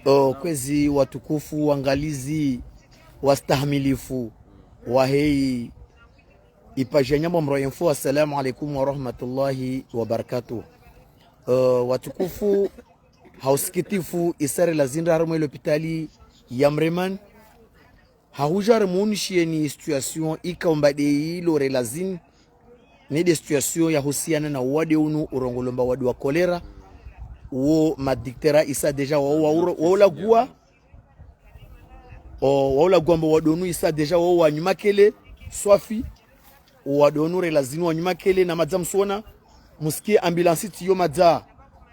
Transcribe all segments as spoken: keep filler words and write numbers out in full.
O, kwezi watukufu, wangalizi, wastahamilifu, wahe i page ya Nyambwa Mro Info, assalamu alaikum warahmatullahi wabarakatuh. O, watukufu, ha usikitifu, isa relazini harumwa lopitali ya Mremani, hahudja remuonesheni situation ikao mba de ilo relazini, ne de situation yahusiana na uwade unu urongolwa mba wade wa kolera, wo madiktera isa déjà wao wa uro-, wa ulagua, o, wa ulagua mba wade unu isa déjà wao wa nyuma kele, swafi, wade unu relazini wa nyuma kele na madza msona, musikie ambulance tiyo madza,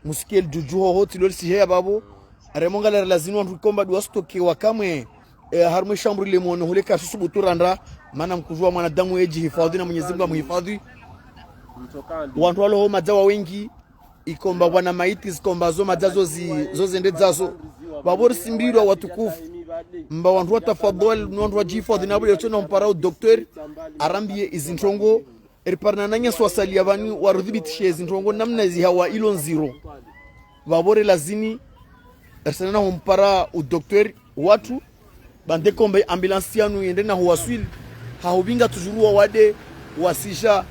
musikie lijuju hoho tilo lisiheya babo, remonga la relazini wandru ikao mba de wastokewa kamwe, eh, harumwa e chambre le mono hule kasusubutu randra, mana mkujua mwanadamu yedjihifadhi na Mwenyezi Mungu amuhifadhi. Wandru walo ho madza wa wengi, ikao mba wana maiti, zikao mba zo madza zo zi-, zo zende dzazo. Babo risimbilwa watukufu, mba wandru watafadhwali, ni wandru wadjihifadhi na bule tsona mpara u docteur, arambie izi ntrongo, riparana na nyasi wasalia vani, warudhibitishe izi ntrongo namna izi hawa ilo ndziro. Babo relazini, risana na humpara u docteur watru, bande ikao mba ambulance yanu yende na huwaswili, hahupvinga toujours wawade, wasija,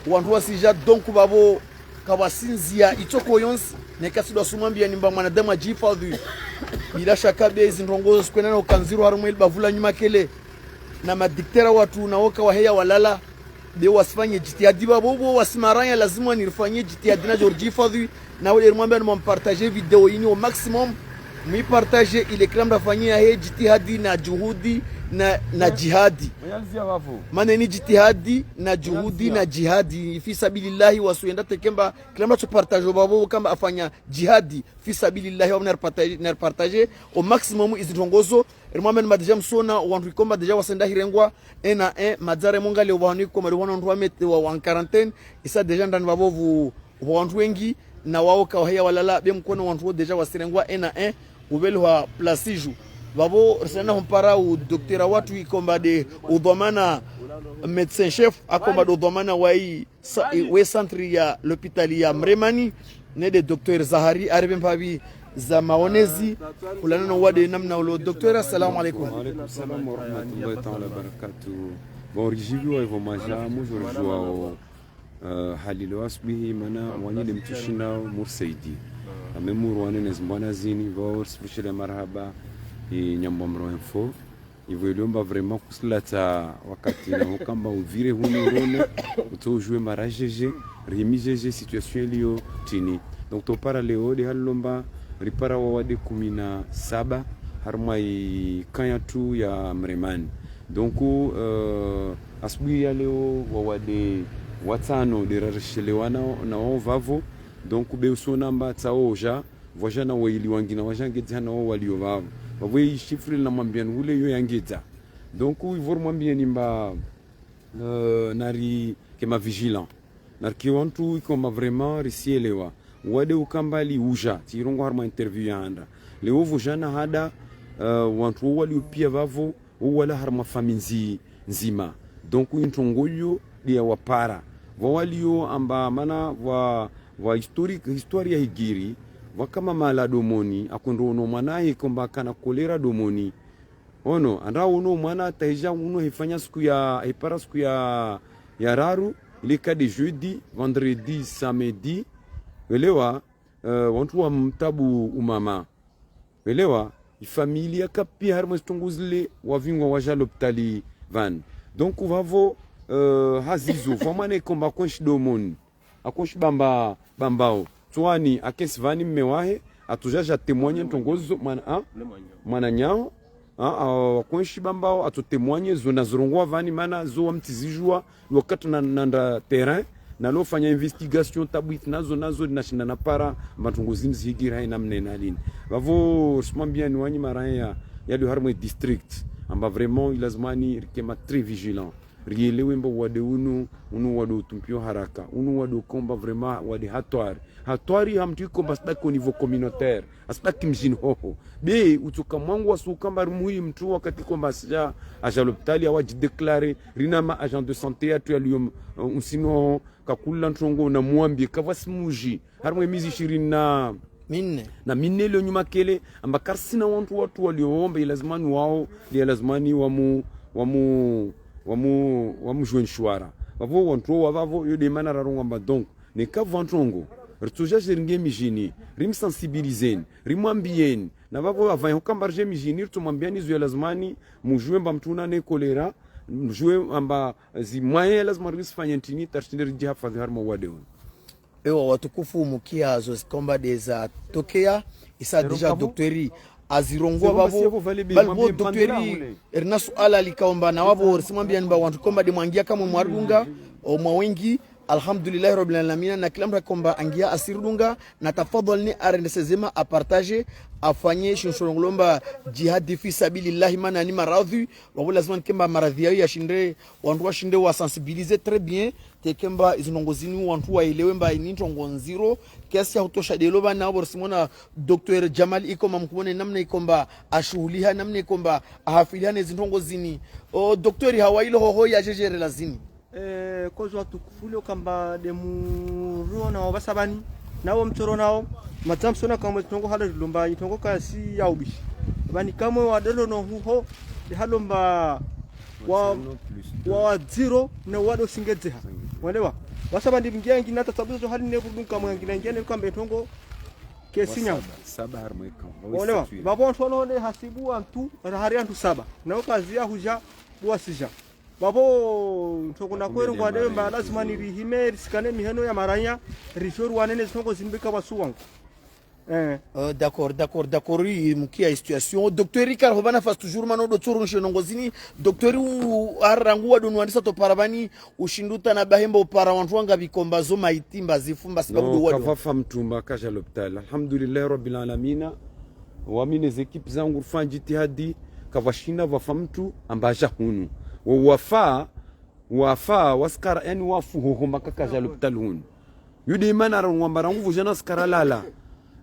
wandru wasija, donc babo, kawasinzia itoko yonsi, neka sidwa sumwambia ni mba mwanadamu adjihifadhi. Bila shaka be izi ntrongo zo zikwenda na uka ndziro harumwa ili bavu la nyuma kele, na madiktera watru na woka waheya walala, be wasifanye jitihadi babo, bo wasimaranya lazima ni rifanye jitihadi na jordjihifadhi, na wale rimwambia ni mpartage video ini au maximum, mwipartage ile kila mdru afanye yahe jitihadi na juhudi na, na jihadi. Mana ini jitihadi na juhudi na jihadi, fi sabilillahi wasuenda tekemba, kila mdru atso partage babo kamba afanya jihadi, fi sabilillahi wa na ripartage, na ripartage au maximum izi ntrongo zo, rimwambia ni madja msona, wandru ikao mba déjà wasenda hirengwa, un à un, madza remonga leo vahanu ikao mba de vahanu wandru wamete wa, wa en quarantaine, isa déjà ndani babo vu, vu wandru wengi, na wao kawaheya walala, be mkono wandru wo déjà wasirengwa, un à un, uvele wa place ju. Babo, risana humpara u docteur watru ikao mba de udhwamana médecin chef, akao mba de udhwamana wa i sa-, we centre ya lopitali ya Mremani, ne de docteur Zahari, arebe mpapvi za maonezi, kulana no wade namna ulo. Docteur, assalamu alaikum. Wa alaikum salam wa rahmatullahi ta'ala wa barakatuh. Bon, rijiviwa ivo maja, mujo rijuao, eh, hali leo asubuhi, mana wanyi de mtsushina mursaidi. Ame muru wane ne zimbwana zini, vo risifurishile marahaba, i Nyambwa Mro Info. Ivo iliomba vraiment kusilata wakati na hukamba uvire hunu urone, utso ujue mara jeje, rihimi jeje situation iliyo tini. Donc, topara leo de halilomba, ripara wawade kumi na saba, harumwa i kanya tu ya Mremani. Donc, euh, asubuhi ya leo wawade watsano de rarishelewa na, na wao vavo. Donc, be usona mba tsaoja, vwajana waili wangina wajangedza na wao walio vavo. Vavo i chiffre na mwambiani hule yo yangedza. Donc, ivo rimwambiani mba, euh, nari ke ma vigilant. Nari ke wantru ikao mba vraiment risielewa. Wade ukamba li uja, tsirongoa harumwa interview ya handa. Leo vojana hada, euh, wantru wo walio pia vavo, wo wala harumwa famille nzi-, nzima. Donc, introngo iyo de ya wapara. Vwa walio amba mana vwa, vwa historique, histoire ya higiri, vwa kama mala domoni, akondo ono mwana he komba kana kolera domoni. Ono, andra ono mwana tahija uno hefanya siku ya, hepara siku ya, ya raru, ile ka de jeudi, vendredi, samedi. Welewa, eh, wantru wa mtabu umama. Welewa, i familia kapia harumwa zitrongo zile wavingwa waja lopitali vani. Donc, vavo, eh, hazizo, vwa mwana ikomba akonshi domoni, akonshi bamba, bambao. Tswani, akensi vani mme wahe, atsojaja témoigner ntrongo zo, mwana, ha? Mwana nyaho. Ha, ha, akonshi bambao, atso témoigner zo na zirongoa vani, mana zo wami tsizijua, wakati na, nanda terrain, nalo fanya investigation, tabwiti nazo, nazo, nashinda napara, mba ntrongo zini zihigira haina mnena lini. Vavo, risimwambiani wanyi maraya, yalio harumwa district, amba vraiment, ilazimani, rikema très vigilant. Rielewe mba wade unu, unu wade utumpio haraka, unu wade ukomba vraiment wade hatwari. Hatwari ha mtru ikomba asidaki au niveau communautaire, asidaki mjini hoho. Be, utsoka mwangu wasuka mba rumuhi mtru wakati komba asija, aja lopitali awa jidéclarer, rina ma agent de santé yatru yalio, uh, unsini hoho, kakula ntrongo na mwambi, kavasi muji. Harumwa mizi ishirini na, Minne. Na minne leo nyuma kele, amba karisina wantru watru walio womba, ilazimani wao, ilazimani wamu, wamu, wamu, wamu joindre shwara. Vavo wantru wa vavo, yo de mana rarongoa amba donc, neka vantrongo, ritsodja ringie midjini, rimsensibiliseni, rimwambieni, na vavo avanye hukamba ridje midjini, ritsomwambiani zo ilazimani, mujue amba mtru una ne kolera, mujue amba zimwaye lazima rizifanye ntrini, tarishinde ridjihafadhwi harimwa wade unu. Ewa, watukufu, mukia zo zikomba de za tokea, isa déjà docteur azirongoa vavo, bali bo docteur, rina suala likaomba na wavo, risimwambiani amba wantru komba de mwangia kamwe mwaridunga, o mwa wengi, alhamdulillahi rabbil alamina, na kila mndru akomba angia asiridunga, na tafadhali ni arende sezema, apartage, afanye shintru shorongolwa amba jihadi fi sabilillahi, mana ni maradhi, vavo lazima nikemba maradhi yayo yashinde, wantru washinde wasensibiliser très bien, tekemba izi ndrongo zini wantru waelewe mba ini ndrongo ndziro, kiasi ya hutosha delo vana, vavo risimona docteur Jamal ikomba mkumone namna ikomba ashuhuliha, namna ikomba ahafiliha ne zi ndrongo zini. O docteur hawailo hoho ya jejerela zini. Eh, kozo watukufu leo kamba de muriona wa vasa vani, nao mtsoro nao, madzamu sona kamwe zi ndrongo hale zilomba, i ndrongo kasi ya ubishi. Vani kamwe wadelo no huho, de halomba wa, wa wadziro na wado singedzeha. Walewa. Vasa vani vingia ngina tatsabuza zo hali ne vurudunga mwe ngina ngia ne kamba i ndrongo kesi nyama. Saba, saba harimwa eka. Walewa. Vavo ntsono ne hasibu wantru, hari wantru saba. Nao kazi ya huja, buwa sija. Vavo, ntoko na kweri ngwa de mba lazima ni rihime, risikane miheno ya maranya, rishori wanene zi ndrongo zini bika vasuwangu. Eh. Euh, d'accord, d'accord, d'accord, oui, mukia situation. Docteur Ricard, ho vana face toujours mano do tsuru nishe ndrongo zini. Docteur u, arangu wado nuandisa to para vani, ushindu tana bahemba upara wantru wanga vikomba zo maiti mba zifu mba sibabu do wado. Kavafa mtru mba kaja lopitali. Alhamdulillahi Rabbil Alamina. Wami ne ze équipe zangu rifanya jitihadi, kavashina vafa mtru amba aja hunu. Wo wafa, wafa, wasikara, yani wafu hoho mba kakaja lopitali hunu. Yo de mana rangu amba rangu vujana sikara lala.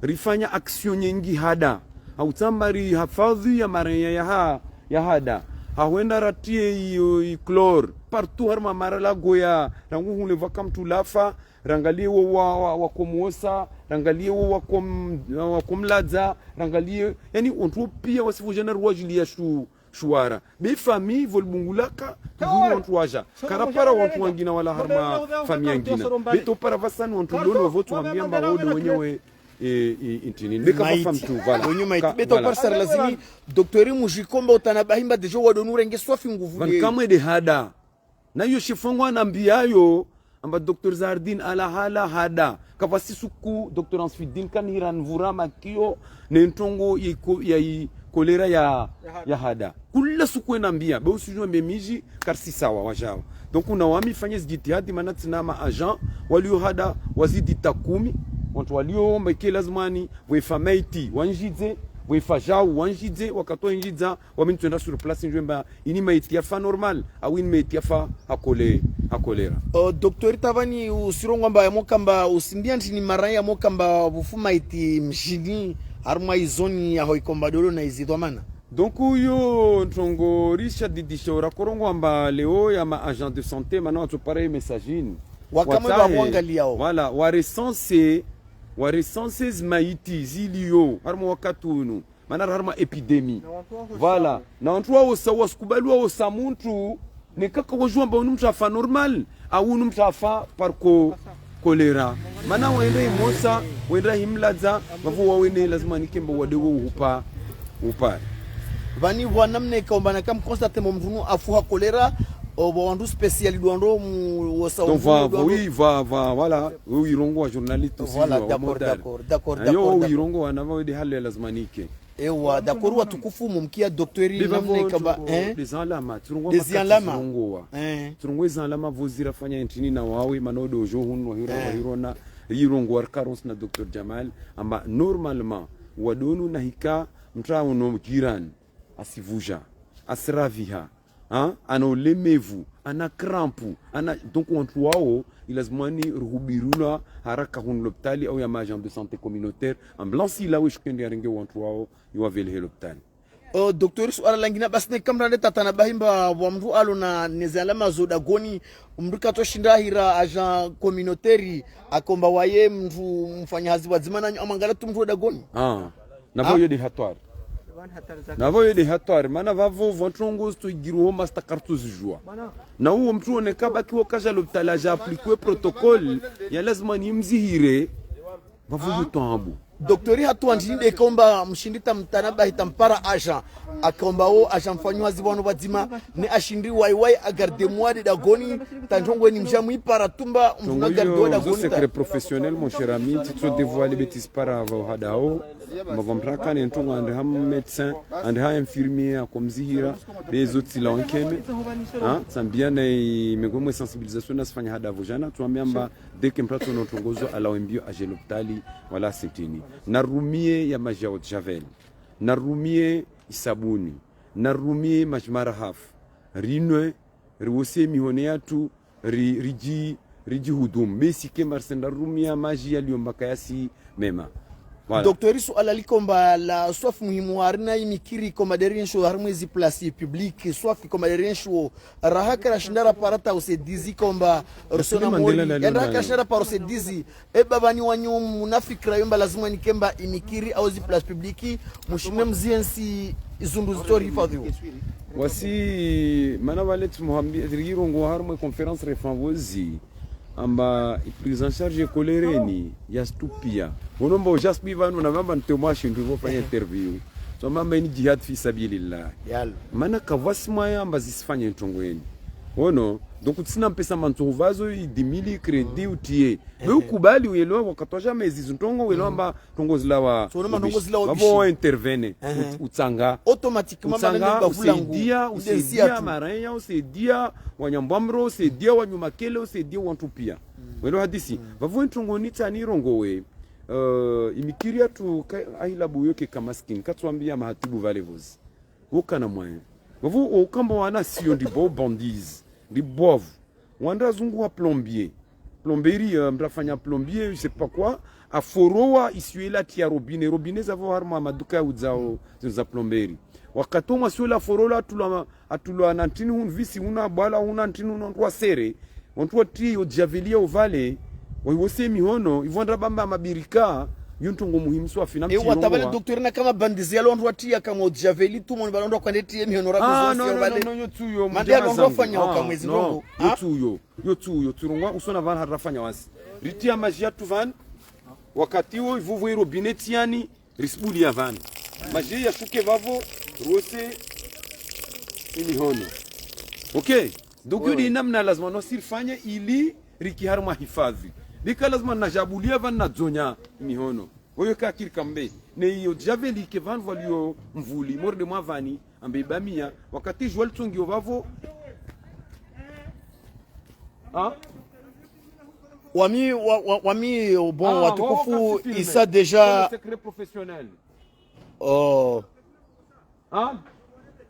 Rifanya action nyengi hada. Hautsamba rihafadhwi ya marenya ya ha, ya hada. Hahwenda ratie iyo i chlore. Partout harimwa mara lagoya. Rangu hule vaka mtru lafa. Rangalie wo wa, wa, wa komosa. Rangalie wo wa kom, wa komladza. Rangalie, yani, wantru pia wasifu jana ruwajili ya shu, shuwara. Be famille, vo libungu laka, toujours wantru waja. Karapara wantru wangina wala harimwa famille yangina. Be to para vasani wantru lono vo tu hambia amba wo de wenyewe, eh, eh, intini. Be kavafa mtru, voilà. Wenye maiti. Ka, be to voilà. Para sara lazini, docteur mujikomba utana bahimba déjà wado nurenge swafi nguvu. Vani de kamwe de hada. Na iyo shefu wangu anambiayo, amba docteur Zahardine ala hala hada. Kavasi suku, docteur Ansfidine kanihira nvura makio, ne ndrongo ya iko, ya i kolera ya, ya hada. Kula suku enambia, be usijua mbe miji, karisi sawa, wajao. Donc, una wami fanye zi jitihadi, mana tsina ma agent, walio hada, wazidi ta kumi, wantru walio mba ike lazimani, vwefa maiti, wanjidze, vwefa jau, wanjidze, wakati wanjidza, wami ntswenda sur place, njue mba, ini maiti yafa normal, au ini maiti yafa ha kole, ha kolera. O, docteur Tavani, usirongoa amba yamokamba, usimbia ntrini mara yamokamba vufu maiti mjini, harimwa izoni yaho ikomba dolo na izi dhwamana. Donc, uyo ndrongo rishadidisha ura korongoa amba leo ya ma agent de santé, mana watso para ye message ini. Wakamwe watsahe, vavo wangaliao. Voilà, wa recense, wa recense zi maiti zilio, harimwa wakati unu. Mana harimwa épidémie. Voilà. Na wantru waosa, wasikubali waosa mutru, neka kawajua amba unu mutru afa normal, au unu mutru afa par ko, kolera. Mana wenda himosa, wenda himladza, vavo wawene lazima nike mba wade wo uhupa, uhupa. Vani vwa namna ikaomba na kam constate mo mutru unu afu ha kolera, o, vwa wandru spécial ndo wandru mu, wosa. Donc, undru va, ndo va, wandru oui, va, va, voilà. Oui, oui, rongo wa journaliste aussi, voilà, wa d'accord, modèle. D'accord, d'accord, ayo, d'accord, oui, d'accord. Rongo wa nava wede hale lazima nike. Ewa, d'accord, watukufu, mumkia docteur, be namna vavo ikamba, ntrongo, eh? Des alama, trongo des alama. Trongo wa. Eh. Trongo des alama vo zira fanya ntrini na wawe, mana ndo jo hunu, wahiro, eh, wahiro na, yirongo wa carence na docteur Jamal, amba normalement, wado unu na hika, mutru uno jirani, asivuja, asiraviha, ha? Ana ulemevu, ana crampe, ana, donc wantru wao, ilazimani ruhubirulwa haraka hunu lopitali au ya ma agent de santé communautaire, ambulance ilawe shukende yarenge wantru wao, iwavelehe lopitali. Oh, docteur, suala langina basi ne kamrande tatana bahimba wa mndru alo na nezi alama zo dagoni, mndru katsoshinda hira agent communautaire, akomba waye mndru mfanya hazi wadzima nanyo amwangala tu mndru wa dagoni. Ah, navo yo de hatwari. Navo yo de hatwari, mana vavo vantrongo zito igiru ho masta kartu zijua. Na uwo mndru one kaba kiwo kaja lopitali aja aplikwe protocole, ya lazima ni mzihire. Vavo yo tambu. Docteur hatu andini de komba mshindi tamtana bahi tampara agent. Akomba wo agent mfanyo hazi wano wadzima, ne ashindi wai wai agarde mwa de dagoni, tantrongo ni mja mwipara tumba, mfuna garde wa dagoni ta. Secret professionnel, mon cher ami, titso dévoiler bêtise para vavo hadao. Mavo mraka ne ntrongo ande ha médecin, ande ha infirmier, akomzihira, de zo tsi la onkeme. Ha, tsambia na i mego mwe sensibilisation na sifanya hadavo jana, tuambia mba, dès que mndru atsono ntrongo zo ala wembio aje lopitali, wala sitini. Narumie ya maji ya eau de javel. Narumie isabuni. Narumie maji marahafu. Rinwe, riwose mihono yatru, ri, riji, riji hudumu. Besi ke marsenda rumia maji yalio mbaka yasi mema. Voilà. Docteur, suala likomba la swafi muhimu harina imikiri komba de rienshi harimwa ezi place publique, swafi komba de rienshi raha kara shinda rapara ta usaidizi komba, rusona moli, yanda kara shinda rapara usaidizi, e baba ni wanyu muna fikira yomba lazima nikemba imikiri au zi place publique, mushime mziensi izundru zitori hifadhiwa. Wasi, mana vale tsi muhambi, rirongo harimwa conférence refavozi, amba i prise en charge kolereni ya stupia. Wono mba uja stupi vanu na mamba ntemwa shindru vo fanya interview. So mamba ini jihad fi sabilillah. Yalo. Mana kavwasi mwaya amba zisifanya ntrongo eni. Wono, donc tsina mpesa mantso uvazo i dix mille crédit utie. Be ukubali uyelewa wakati wa jamais zizi ntrongo uyelewa amba ntrongo zilawa. So, no, ma ntrongo zilawa vavo bishi. Intervenir. Ehe. Ut-, utsanga. Automatiquement, utsanga, mana neba vulangu. Usaidia, inde usaidia ziatu. Maraya, usaidia wanyambwamro, usaidia wanyumakele, usaidia wantru pia. Welo hadisi. Vavo ntrongo nitsa nirongowe. Eh, imikiri yatru ka-, ahila buyo ke kamaskini. Katsuambia mahatibu vale vozi. Wokana moyen. Vavo, okamba wana siyo ndi bo bandits. Ndi bovu. Wandra zungu wa plombier. Plomberie, euh, mndru afanya plombier, je sais pas quoi. Aforowa isiwe la tia robinet. Robinet zavo harimwa maduka ya udzao, zinu za plomberie. Wakati omwasiwe la forola atulwa ma-, atulwa na ntrini hunu visi, huna bwala, huna ntrini hunu wantru wasere. Wantru wati yo javelia ovale. Wahiwose mihono, ivo wandra bamba mabirika, yo ntrongo muhimu swafi na mtirongo. Ewa, tabale wa docteur na kama bandizi yalo wandru wati ya kama o javeli tu moni balo wandru kwande tiye mihono rabu. Ah, no, no, no, yo tsuyo. Mande yalo wandru wafanya ukamwezi ndrongo. Yo tsuyo. Yo tsuyo, tsurongoa usona vanu harafanya wasi. Ritia maji yatru vanu, wakati wo ivuvu i robinet yani, risibulia vanu. Maji yashuke vavo, rose imihono. Ok? Donc, yo de namna lazima no sirifanye ili riki harimwa hifadhi. Lika lazima najabulia vanu nadzonya imihono. Oyo kakiri kambe. Ne iyo javel ike vanu valiyo mvuli, morde mwa vani, ambe bamia, wakati jua litsongiyo vavo. Ah? Wami, wa, wa, wami, bon, ah, watukufu, wao kasi filme. Isa déjà. Secret professionnel. Oh. Ah?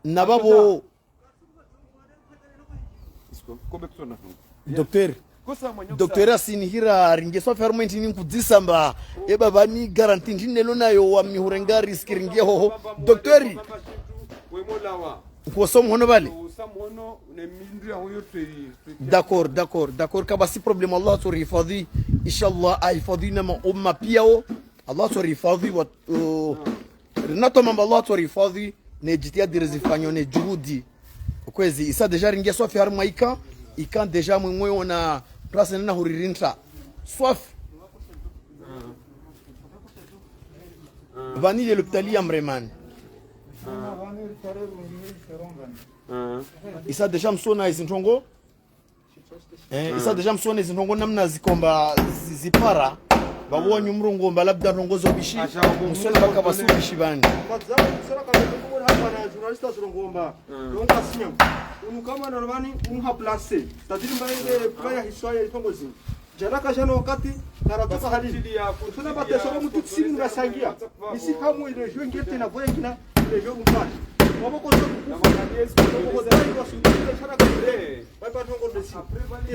Na vavo. Docteur. Docteur, asinihira ringe swafi harumwa ntrini nkudzisa mba, eba vani garantie ndrini nelo nayo wami hurenga risque ringe hoho. Docteur. Nkuosa mhono vale. D'accord, d'accord, d'accord. Kavwasi problème, Allah atsori hifadhi. Inshallah, ahifadhi na maumma pia wo. Allah atsori hifadhi wa, uh, rina twamaa mba Allah atsori hifadhi, ne jitihadi rizifanyo ne juhudi. Kwezi, isa déjà ringia swafi harimwa ika, ika déjà mwemwe ona place nena huririnta. Swafi. Vani le lopitali ya Mremani. Isa déjà msona izi ntrongo. Eh, isa déjà msone zi ntrongo namna zikomba zi-, zipara. Vavo wanyu mrongo mba labda ntrongo zo bishi. Msone vaka vasi ubishi vani. Unu kama na vani, unu ha place. Tadiri mba ende kula ya hiswa ya ntrongo zini. Jana ka jana wakati, karatoka halili. Tuna batesoro mtu tsimu ngasangia. Isi hamu ile jwe ngete na voye ngina, ile jwe mfani. Waboko zo kukufu. Waboko zai wa sundile shara ka ile.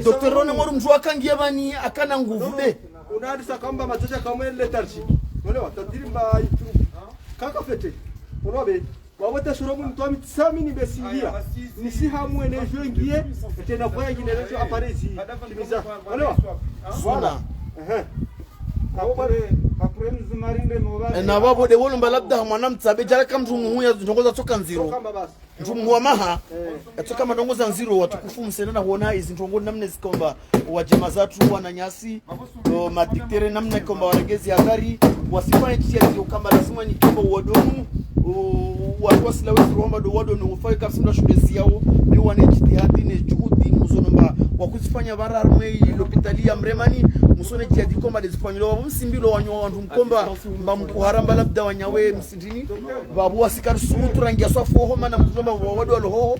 Docteur Rone mori mdru akangia vani akana nguvu de. Unadisa kamba madzaja kamwe léthargie. Unaelewa? Tadiri mba itu. Kaka fete. Unaelewa be? Wawote suro mtu wa mitsamini besilia. Nisi hamwe ne jwe ngiye, tena kwa yengine leto aparezi. Timiza. Walewa? Voilà. Ehe. Après, après, mzumarinde mobile. Na vavo de wolo mba labda mwana mtsabe, djala ka mndru muhu ya ndrongo za tsoka ndziro. Kamba basi. Mndru muhu wa maha, ya tsoka mandrongo za ndziro, watukufu msena na huona izi ndrongo namna zikomba, wa djama zatru, wananyasi, o madiktere namna komba waregezi habari, wasifanye tsia zio kamba lazima ni komba uwadonu, u-, watu wasila wezi rohamba do uwadonu, ufaye kapsi mda shule ziyao, ni wane jitihadi ne juhudi, musono mba, wakuzifanya vara harumwe i lopitali ya Mremani, musone jitihadi komba de zifanyilo, wa msimbilo wanyo wandru mkomba, mba mkuharamba labda wanyawe msindini, vavo wasikari subutu rangia swafu oho mana mkuzomba wa wadu walo hoho,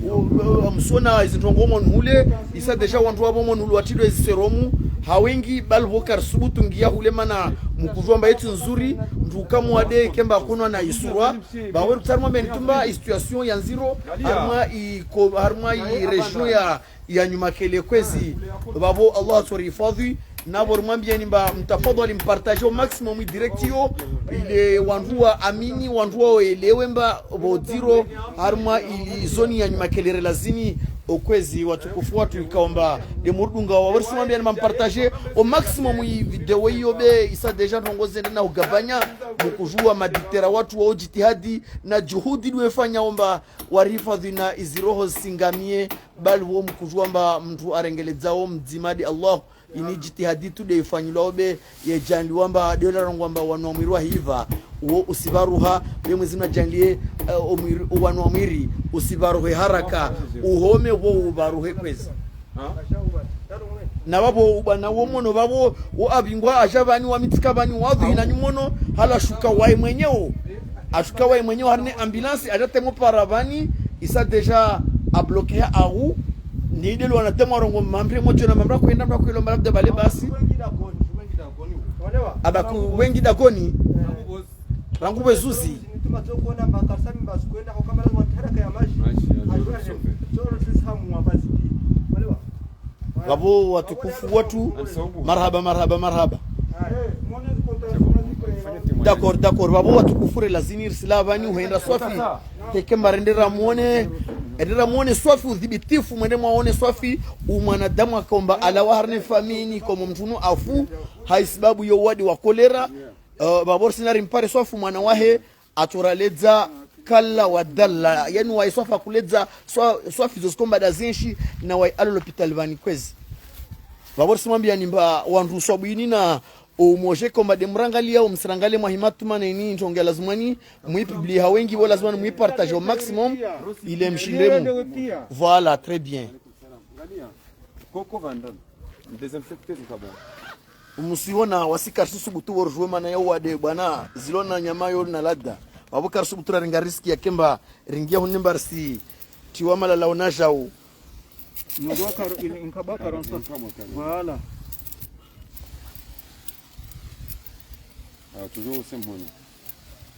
u-, u-, musona izi ndrongo monu hule, isa déjà wandru wavo monu hule watilo izi seromu, hawengi bali vo kari subutu ngia hule mana mkuzomba yetu nzuri, ndru kamu wade kemba kunwa na isurwa, vavo rutsaru mwambe nitumba i situation ya ndziro, harumwa i ko-, harumwa i région ya, ya Nyumakele kwezi, vavo Allah atsori hifadhi, na vo rimwambieni mba mtafadhali mpartage au maximum i direct yo, ile wandru wa amini, wandru wa elewe mba vo ndziro, harumwa ili zone ya Nyumakele relazini, o kwezi watukufu watru ikaomba, de murdunga wa warisi mwambieni mba mpartage au maximum i video iyo be, isa déjà ndrongo zende na ugabanya, mkujua madiktere watru wa ujitihadi, na juhudi dwe fanya omba, warihifadhi na izi roho singamie, bali wo mkujua mba mndru arengeledzao mdzima de Allah, ini jitihadi tu de ifanyilwao be, ye janli wamba, de ola rongwa mba wanu wa mwiri wa hiva, wo usivaruha, be mwezi mna janli ye, eh, o mwiri, o wanu wa mwiri, usivaruhe haraka, uhome wo uvaruhe kwezi. Na vavo ubwana wo mono vavo, wo avingwa aja vani wa mitsika vani wadhuhi na nyumono, hala shuka waye mwenyewo. Ashuka waye mwenyewo harine ambulance, aja temo para vani, isa déjà abloqué ahu, ni ide lwana temo arongo mamre mojo na mamra kwenda mra kwilo mara labda vale basi. Abaku wengi dagoni. Rangu bezuzi. Vavo watukufu watru, marahaba, marahaba, marahaba. D'accord, d'accord. Vavo watukufu relazini risila vani uhenda swafi. Teke mba rende ramwone, rende ramwone swafi udhibitifu, mwende mwaone swafi, umwanadamu akaomba alawa harine famini, komo mndru nu afu, ha isibabu yo wadi wa kolera, eh, vavo risina rimpare swafi mwana wahe, atsoraledza kalla wa dalla, yani wayi swafi akuledza swa-, swafi zo zikomba da zinshi na wayi alo lopitali vani kwezi. Vavo risimwambiani mba wandru uswabwini na umoje komba de mrangalia, umsirangalie mwahima tuma na ini ndrongo ya lazimwani, muipublie ha wengi, vo lazimwani muipartage au maximum, ile mshindemu. Voilà, très bien. Koko vandam. Désinfecter kabisa. Umusiona wasi karisubutu worujwe mana ya wade bwana, zilo na nyama yo na lada. Vavo karisubutu rarenga risiki ya kemba, ringia hunu mba risi, tiwa malala ona jau. Nyongo karo, il-, inkaba quarante. Voilà. Ah, toujours au même mhono.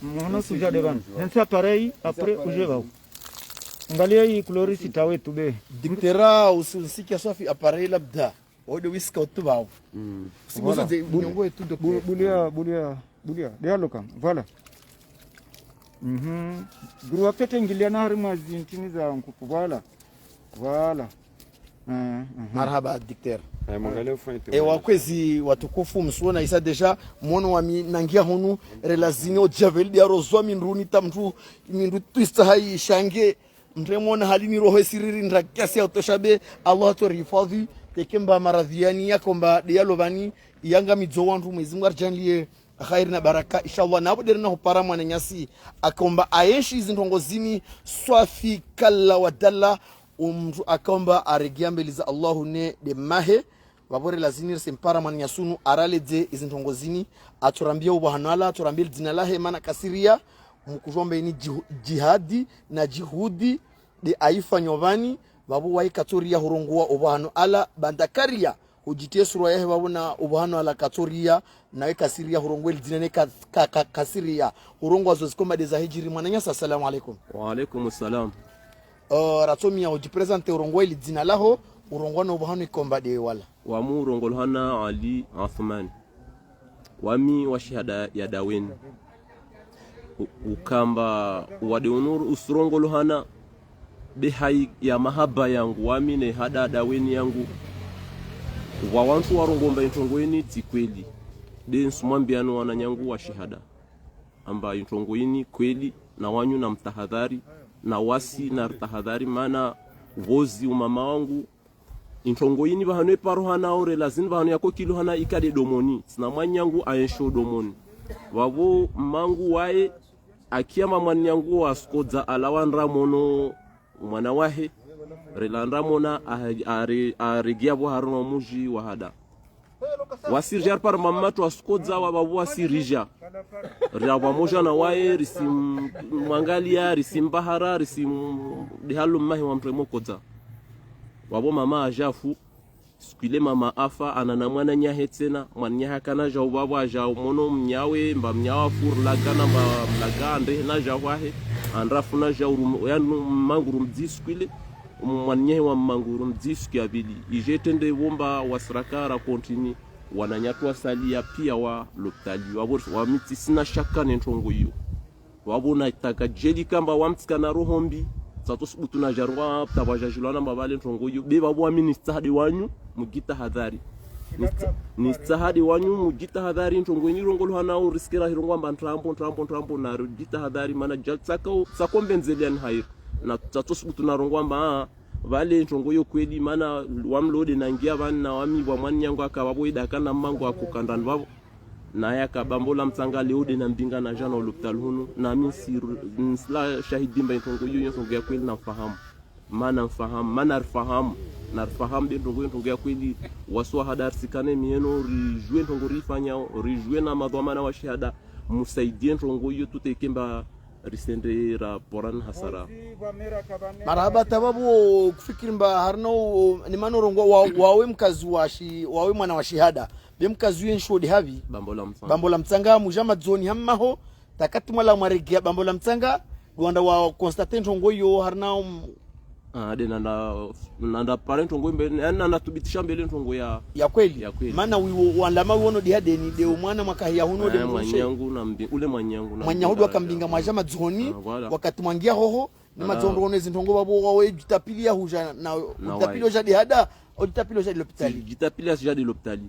Mhono suja devant. Hensi appareil, après, uje vao. Angalia hii chloriste tawe tube. Diktera, usi-, usikia swafi appareil labda. Ode wiska utu vao. Mm. Usibuzo. Voilà. Ze nyongo etu doke. Bu-, bulia, bulia, bulia. Dialoka. Voilà. Mhm. Guru wa pete ngilia na harimwa zintini za nkufu. Voilà. Voilà. Eh, mhm. Marahaba, diktera. Eh, mwangalie ufanye. Ewa kwezi watukufu msuona isa déjà, mwono wami nangia hunu, relazini o javel dia rozwa mindruni ta mndru, mindru twista hayi shange, mndru emwona halini roho esiriri ndra kiasi ya utosha be, Allah atsori hifadhi, teke mba maradhi yani yakomba de yalo vani, yangamidzo wandru mwezi Mungu arijanlie, khairi na baraka, inshallah, na vavo de rina hupara mwananyasi, akaomba ayenshi izi ndrongo zini, swafi kalla wa dalla, umndru akaomba aregea mbeli za Allahu ne de mahe, vavo relazini risimpara mwananyasi unu, araledze izi ndrongo zini, atsorambia upvahano ala, atsorambia lidzina lahe, mana kasiria, mkujua mba ini jihu-, jihadi, na jihudi, de ayifanyo vani, vavo wayi katsoria hurongoa upvahano ala, banda karia, hujitie surwa yahe vavo na upvahano ala katsoria, nawe kasiria hurongoa lidzina ne ka-, ka-, ka-, kasiria. Hurongoa zo zikomba de za hijiri mwananyasi, assalamu alaikum. Wa alaikum salam. Eh, ratsomia ujiprésenter urongoe lidzina laho, urongoa no upvahano ikomba de wala. Wami urongoa hana Ali Athumani. Wami wa shahada ya Daweni. U-, ukamba wade unu usirongolohana, be hayi ya mahaba yangu wami ne hada daweni yangu. Wa wantru warongoa amba introngo ini tsi kweli. Be nsumwambiani wananyangu wa shihada amba introngo ini kweli, na wanyu na mtahadhari, na wasi na ritahadhari, mana vozi umama wangu, introngo ini pvahanu eparo hana ore lazini pvahanu yako kilo hana ikade domoni. Tsina mwananyangu aensho domoni. Pvapvo mangu waye, akiyamba mwananyangu wasikodza alawa ndramono mwana wahe, rela ndramono a-, are-, aregia pvo harumwa muji wa hada. Wasi rija ripara mama tu wasikodza wa pvapvo wasi rija. Rila pvamoja na waye, risimwangalia, risimbahara, risim-, dihalo mmahe wa mtremo kodza. Pvapvo mama ajafu, siku ile mama afa, ana na mwananyahe tsena, mwananyahe akana jau pvapvo ajau mono mnyawe, mba mnyawe afu, rilagana, mba mlaga, andre na jau wahe, andrafu na jau rum-, yanu mangu rumdzi siku ile, mwananyahe wa mangu rumdzi siku ya pvili. Ije trende womba wasi raka ra continue, wananyatru wasalia pia wa lopitali. Pvapvo wami tsisina shaka ne ntrongo iyo. Pvapvo nataka jeli kamba wamtsikana roho mbi, tsatso subutu na jarwa tapva jajilwana mba pvale ntrongo iyo. Be pvapvo wami nistahadi wanyu, mujitahadhari. Nista-, nistahadi wanyu, mujitahadhari, ntrongo ini rongolohana uriskira hirongoa amba ntrambo, ntrambo, ntrambo, na rujitahadhari, mana jali tsaka, tsako mbenzeliani hairi. Na tsatso subutu na rongoa amba, ah, pvale ntrongo iyo kweli, mana wami lode nangia pvani na wami pvwa mwananyangu aka pvapvo ida kana mangu ako kandani pvapvo. Naye aka Bambola Mtsanga leo de na mbinga na jana olopitali hunu, nami nsi-, nsila shahidi mba introngo iyo, iyo ntrongo ya kweli na mfahamu. Mana mfahamu, mana rifahamu, na rifahamu de ntrongo iyo ntrongo ya kweli, wasi wa hada risikane mieno, rijue ntrongo rifanyao, rijue na madhwamana wa shihada, musaidie ntrongo iyo tuteke mba risende raporana hasara. Marahaba, sababu kufikiri mba harina u-, ni mana urongoa wa-, wawe mkazi wa shi-, wawe mwana wa shihada. Be mkazi uye nshodi havi. Bambola Mtsanga. Bambola Mtsanga, muja madzoni hamaho, takati mwala mwaregea Bambola Mtsanga, duanda wa constate ntrongo iyo harina um- Ah, de nanda, nanda pare ntrongo mbe, yani nanda tubitisha mbele ntrongo ya, ya kweli. Ya kweli. Mana wiwo, wandama wiwono dihadeni, de umwana mwaka ya huno de mwananyangu na mbi-, ule mwananyangu na mwananyahudu mbinga wakambinga ya mwaja madzoni, ah, voilà. Wakati mwangia hoho, ni madzoni wone zintrongo pvapvo wawe jitapili ya huja, na jitapili waye. Uja dihada, o jitapili uja di lopitali. Jitapili ya sija di lopitali.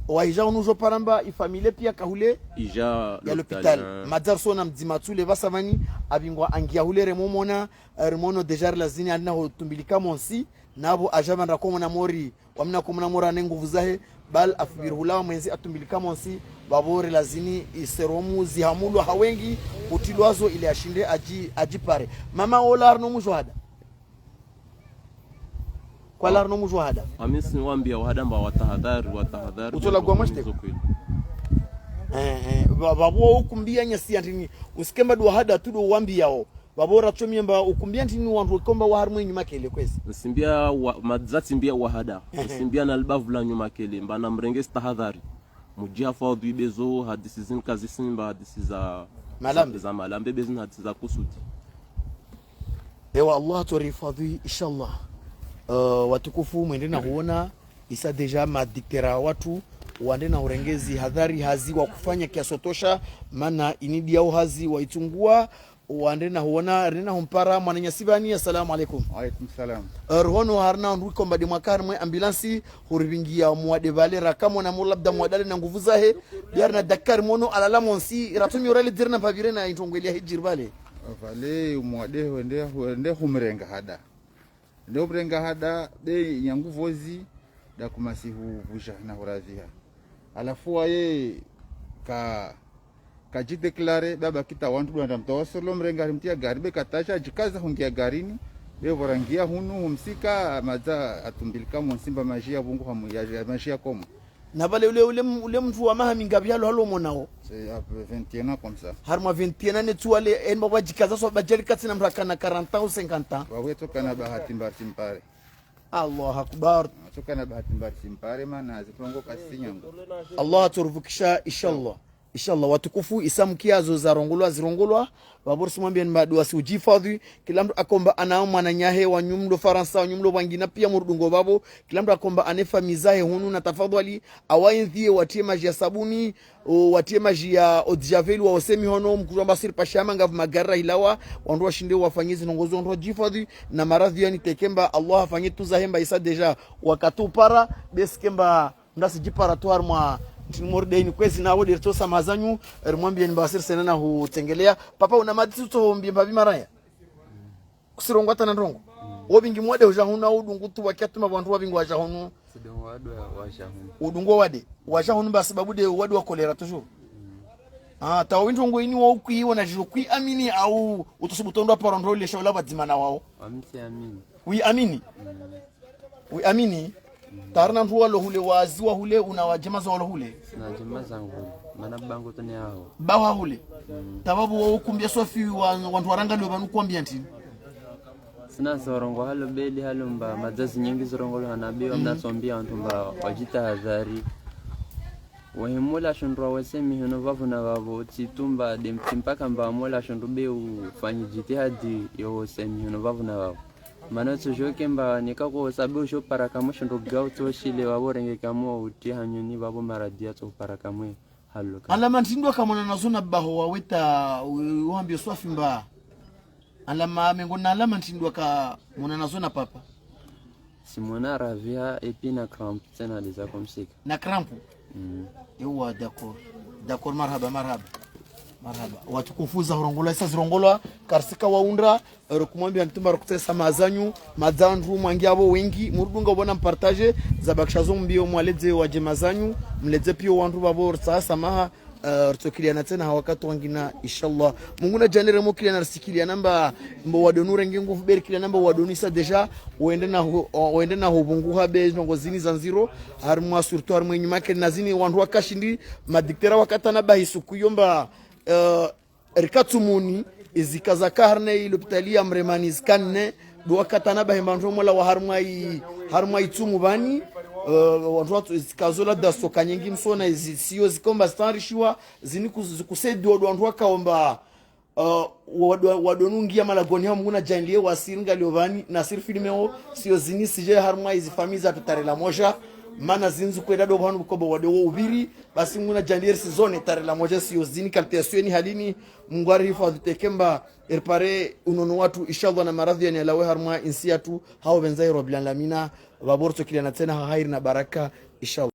Waija unu ujo paramba, ifamile pia kahule, ija ya lopitali, lopitali, ah. Madzari sona mdzima tsule pvasa pvani, abingwa angia hule remomona, eh, rimono deja rilazini alina ho tumbilika monsi, napvo aja pvandra komona mori, wamina komona mori ane nguvu zahe, bal afubiri hulawa mwenzi atumbilika monsi, pvapvo rilazini iseromu zihamulwa ha wengi, utilwazo ile ashinde aji-, ajipare. Mama ola harina umuji wa hada. Kwala harina umuji wa hada. Amisi niwambia wa hada mba watahadhari, watahadhari. Utola gwa mwashite. Zo kweli. Eh, eh, pva-, pvapvo ukumbia nyasi ya ntrini, usikemba du wa hada tu do wambiao. Pvapvo ratsomiamba ukumbia ntrini wandru wekomba wa harimwe nyuma kele kwezi. Nsimbia wa, madza tsimbia wa hada. Ehe. Nsimbia na libavu la nyuma kele, mba na mrenge stahadhari. Mujihafadhwi bezo hadisi zini kazisi mba hadisi za malambe. Za, za malambe bezini hadisi za kusudi. Ewa, Allah atorihifadhwi, inshallah. Eh, watukufu, mwende na huona, isa deja madiktera watru, wande na hurengezi hadhari hazi wa kufanya kiasi otosha, mana inidi yao hazi wa itungua, wande na huona, rina humpara, mwananyasi pvani, assalamu alaikum. Wa alaikum salam. Eh, ruhono harina ndru ikomba de mwaka harimwe ambulansi, huripvingia mwade pvale, rakamona mo labda mwade ale na nguvu zahe, biari na dakari mono alala monsi, ratumi orale dziri na mpavire na introngo ile ya hijiri pvale. Pvale, umwade, wende, wende humrenga hada. Ndo mrenga hada, be nyangu vozi, da kumasi huvuja na huraziha. Alafu waye ka, kajideklare, baba kita wandru duanda mtawasolo mrenga harimtia gari, be kataja, jikaza hungia garini, be vorangia hunu, humsika, madza atumbilika monsi mba maji ya bungu hamu, ya, ya maji ya komo. Na pvale ule, ule, ule mndru wa maha mingapvi halo, halo monao? C'est à peu vingt et un ans comme ça. Harimwa vingt et un ans ne tu wale, en baba jikaza so bajali katsina mndru akana quarante ans ou cinquante ans. Wawe tokana bahati mbari simpare. Allahu Akbar. Tokana bahati mbari simpare, mana zitrongo kasi nyangu. Allah aturuvukisha, inshallah. Inshallah, watukufu, isa mkia zo zarongolwa, zirongolwa, vavo risi mwambiani mba dua si ujifadhwi, kila mndru akomba ana mwananyahe wa nyumlo Farantsa, wa nyumlo vwangina pia murudungo vavo, kila mndru akomba ane famiyi zahe hunu na tafadhwali, awaindhiye watriye maji ya sabuni, o, watriye maji ya eau de javel, waose mihono, mkuru amba siri pashama, ngapvo magari rahilawa, wandru washinde wafanye zinongozo, wandru wajifadhwi, na maradhi yani tekemba, Allah afanye tu zahe mba isa déjà, wakati upara, basi kemba, mndru asijipara tu harimwa ntrini mordeni kwezi na wo de ritosa mazanyu, rimwambieni mba siri sena na hutsengelea. Papa una madisi utsoho mbiye mba vimaraya. Kusirongwa tana ndrongo. Wo vingi mwade uja hunu au dungu tu wakia tuma wandru wa vingi waja hunu. Sidongo wade wa, waja hunu. Udungu wade. Waja hunu mba sababu de wade wa kolera toujours. Ah, tawa windrongo ini wa ukwi wana jijo kwi amini au utosubutu ndo aparo ndro ile shaula vadzima na wao. Wamsi amini. Wi amini. Wi amini. Tarina ndru walo hule wazi wa hule una wajema za walo hule. Na jema zangu hule. Mana bangu tone aho. Bawa hule. Tababu wa ukumbia swafi wa, wandru waranga lio vanu kwambia ntrini. Sina sorongo halo beli halo mba. Madzazi nyingi sorongo lo hanabi wa mna sombia wandru mba wajitahadhari. Wahimula shundru wawese mihono vavo na vavo. Tsitumba de mtsimpaka mba wamula shundru be ufanyi jitihadi yo wose mihono vavo na vavo. Mana tsojoke mba nika ko sabe ujo para kamwe shundru gau tsoshile vavo renge kamwe uti hanyoni vavo maradia tso para kamwe haloka. Alama ntrindwa kamona nazo na baho waweta, u-, uambio swafi mba. Alama mengo na alama ntrindwa kamona nazo na papa. Simona raviha epi na cramp tsena de za komsika. Na cramp? Mm. Ewa, d'accord. D'accord, marhaba, marhaba. Marhaba. Watukufu za hurongolwa, isa zirongolwa, karisika waundra, ero kumwambia ntumba rokutsesa mazanyu, madzandru mwangi avo wengi, murudunga ubona mpartage, zabakisha zo mbio mwaledze waje mazanyu, mledze pio wandru vavo rtsa samaha, eh, rtsokiliana tsena ha wakati wangina, inshallah. Mungu na janere mokiliana rsikiliana mba, mbo wadonu renge nguvu beri kiliana mba wadonu isa déjà, wende na ho, o-, wende na ho vungu ha be, nongo zini za ndziro, harimwa surtout harimwa nyuma ke na zini wandru wakashindi, madiktera wakatana bahi suku iyo mba, eh, rikatsumuni, izikaza ka harina i lopitali ya Mremani zikanne, do wakatana bahi mba ndro mola wa harimwa i, harimwa itsumu vani, eh, wandru watsu izikazo la daso kanyengi msona izi, siyo zikomba zitarishiwa, zini kuz-, zikusaidiwa do wandru wakaomba, eh, wado-, wadonungia malagoni ha Mungu na janlie wa siri ngalio vani, na siri filmeo, siyo zini sije harimwa izi famiyi za tutare la moja, mana zinzu kwenda do vanu bukobo wade wo uviri, basi Mungu na janlie sizone tare la moja siyo zini kalite ya siyo ni halini, Mungu arihifadhi tekemba, eripare unono watru, inshallah na maradhi yani alawe harimwa insi yatru, hao venza hiro bilan lamina, vavo rtsokiliana tsena ha hairi na baraka, inshallah.